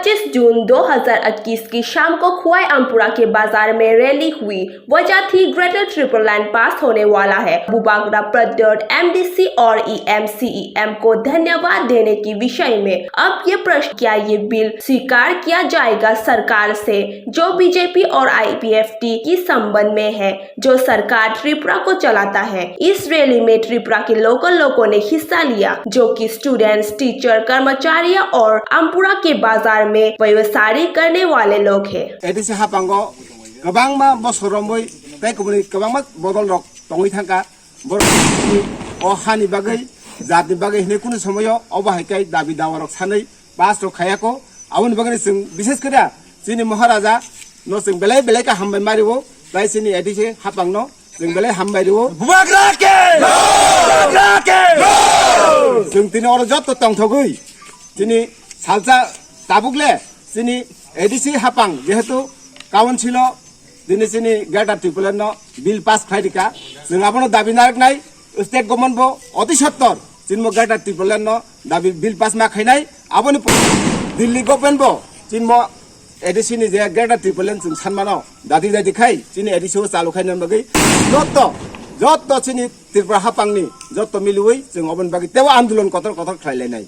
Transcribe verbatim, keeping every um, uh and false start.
तीस जून दो हज़ार इक्कीस की शाम को खुआई अमपुरा के बाजार में रैली हुई। वजह थी ग्रेटर ट्रिपल लाइन पास होने वाला है। बुबागरा प्रद्योत एमडीसी और ईएम सीईएम को धन्यवाद देने के विषय में। अब ये प्रश्न, क्या ये बिल स्वीकार किया जाएगा सरकार से, जो बीजेपी और आईपीएफटी की संबंध में है, जो सरकार त्रिपुरा को चलाता है। इस रैली में त्रिपुरा के लोकल लोगों ने हिस्सा लिया, जो कि स्टूडेंट्स, टीचर, कर्मचारियों और अमपुरा के बाजार में व्यवसायी करने वाले लोग हैं। एडीसी हापांगो kwbangma bosor romwi tei kubuni kwbangma bodol rok tongwi thangkha. Borok o hani bagwi, jatni bagwi hinwi kunu somoyo obo hai khe dabi dawa rok sanwi pass rok khayako. Aboni bagwi chwng bishes khe da chini Maharaja no chwng belai belai khe hambai mario, tai chini A D C hapang no chwng belai hambai rio. Bubagra ke! Bubagra ke! Chwng tini oro jotto tongthogwi chini salsa tabuk le chini A D C hapang jehetu council o dini chini Greater Tipraland no bill pass khlai rika, chwng abono dabi narwknai. State government bo oti sottor chini mo Greater Tipraland no dabi bill pass ma khainai. Aboni pore Delhi government bo chini mo A D C ni je Greater Tipraland chwng sanmano dadi dadi khai chini A D C o chalu khaina bagwi jotto jotto chini Tripura hapangni jotto milwi chwng oboni bagwi tebo andolon kotor kotor khlai lainai.